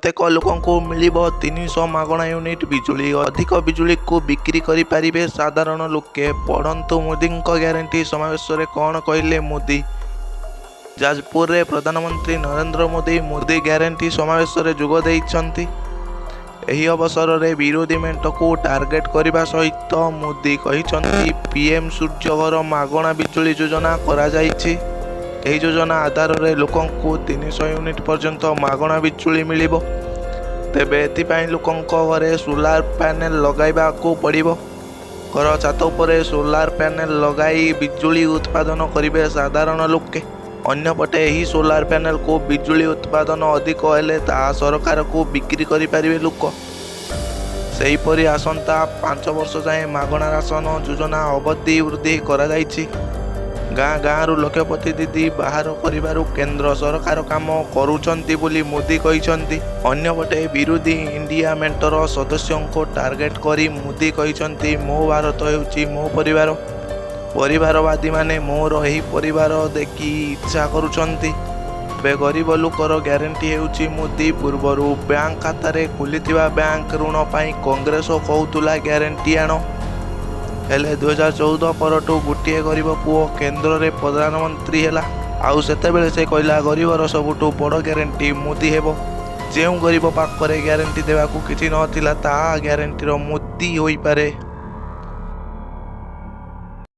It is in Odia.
ପ୍ରତ୍ୟେକ ଲୋକଙ୍କୁ ମିଳିବ 300 ମାଗଣା ୟୁନିଟ୍ ବିଜୁଳି। ଅଧିକ ବିଜୁଳିକୁ ବିକ୍ରି କରିପାରିବେ ସାଧାରଣ ଲୋକେ। ପଢ଼ନ୍ତୁ ମୋଦିଙ୍କ ଗ୍ୟାରେଣ୍ଟି ସମାବେଶରେ କ'ଣ କହିଲେ ମୋଦି। ଯାଜପୁରରେ ପ୍ରଧାନମନ୍ତ୍ରୀ ନରେନ୍ଦ୍ର ମୋଦି ମୋଦି ଗ୍ୟାରେଣ୍ଟି ସମାବେଶରେ ଯୋଗ ଦେଇଛନ୍ତି। ଏହି ଅବସରରେ ବିରୋଧୀ ମେଣ୍ଟକୁ ଟାର୍ଗେଟ କରିବା ସହିତ ମୋଦି କହିଛନ୍ତି, ପିଏମ ସୂର୍ଯ୍ୟ ଘର ମାଗଣା ବିଜୁଳି ଯୋଜନା କରାଯାଇଛି। ଏହି ଯୋଜନା ଆଧାରରେ ଲୋକଙ୍କୁ 300 ୟୁନିଟ୍ ପର୍ଯ୍ୟନ୍ତ ମାଗଣା ବିଜୁଳି ମିଳିବ। ତେବେ ଏଥିପାଇଁ ଲୋକଙ୍କ ଘରେ ସୋଲାର ପ୍ୟାନେଲ ଲଗାଇବାକୁ ପଡ଼ିବ। ଘର ଛାତ ଉପରେ ସୋଲାର ପ୍ୟାନେଲ ଲଗାଇ ବିଜୁଳି ଉତ୍ପାଦନ କରିବେ ସାଧାରଣ ଲୋକେ। ଅନ୍ୟପଟେ ଏହି ସୋଲାର ପ୍ୟାନେଲକୁ ବିଜୁଳି ଉତ୍ପାଦନ ଅଧିକ ହେଲେ ତାହା ସରକାରକୁ ବିକ୍ରି କରିପାରିବେ ଲୋକ। ସେହିପରି ଆସନ୍ତା 5 ବର୍ଷ ଯାଏଁ ମାଗଣା ରାସନ ଯୋଜନା ଅବଧି ବୃଦ୍ଧି କରାଯାଇଛି। ଗାଁ ଗାଁରୁ ଲକ୍ଷପତି ଦିଦି ବାହାର କରିବାରୁ କେନ୍ଦ୍ର ସରକାର କାମ କରୁଛନ୍ତି ବୋଲି ମୋଦି କହିଛନ୍ତି। ଅନ୍ୟପଟେ ବିରୋଧୀ ଇଣ୍ଡିଆ ମେଣ୍ଟର ସଦସ୍ୟଙ୍କୁ ଟାର୍ଗେଟ କରି ମୋଦି କହିଛନ୍ତି, ମୋ ଭାରତ ହେଉଛି ମୋ ପରିବାର। ପରିବାରବାଦୀମାନେ ମୋର ଏହି ପରିବାର ଦେଖି ଈର୍ଷା କରୁଛନ୍ତି। ଏବେ ଗରିବ ଲୋକର ଗ୍ୟାରେଣ୍ଟି ହେଉଛି ମୋଦି। ପୂର୍ବରୁ ବ୍ୟାଙ୍କ ଖାତାରେ ଖୋଲିଥିବା ବ୍ୟାଙ୍କ ଋଣ ପାଇଁ କଂଗ୍ରେସ କହୁଥିଲା ଗ୍ୟାରେଣ୍ଟି ଆଣ। ହେଲେ 2014 ପରଠୁ ଗୋଟିଏ ଗରିବ ପୁଅ କେନ୍ଦ୍ରରେ ପ୍ରଧାନମନ୍ତ୍ରୀ ହେଲା। ଆଉ ସେତେବେଳେ ସେ କହିଲା, ଗରିବର ସବୁଠୁ ବଡ଼ ଗ୍ୟାରେଣ୍ଟି ମୋଦି ହେବ। ଯେଉଁ ଗରିବ ପାଖରେ ଗ୍ୟାରେଣ୍ଟି ଦେବାକୁ କିଛି ନଥିଲା, ତା ଗ୍ୟାରେଣ୍ଟିର ମୋଦି ହୋଇପାରେ।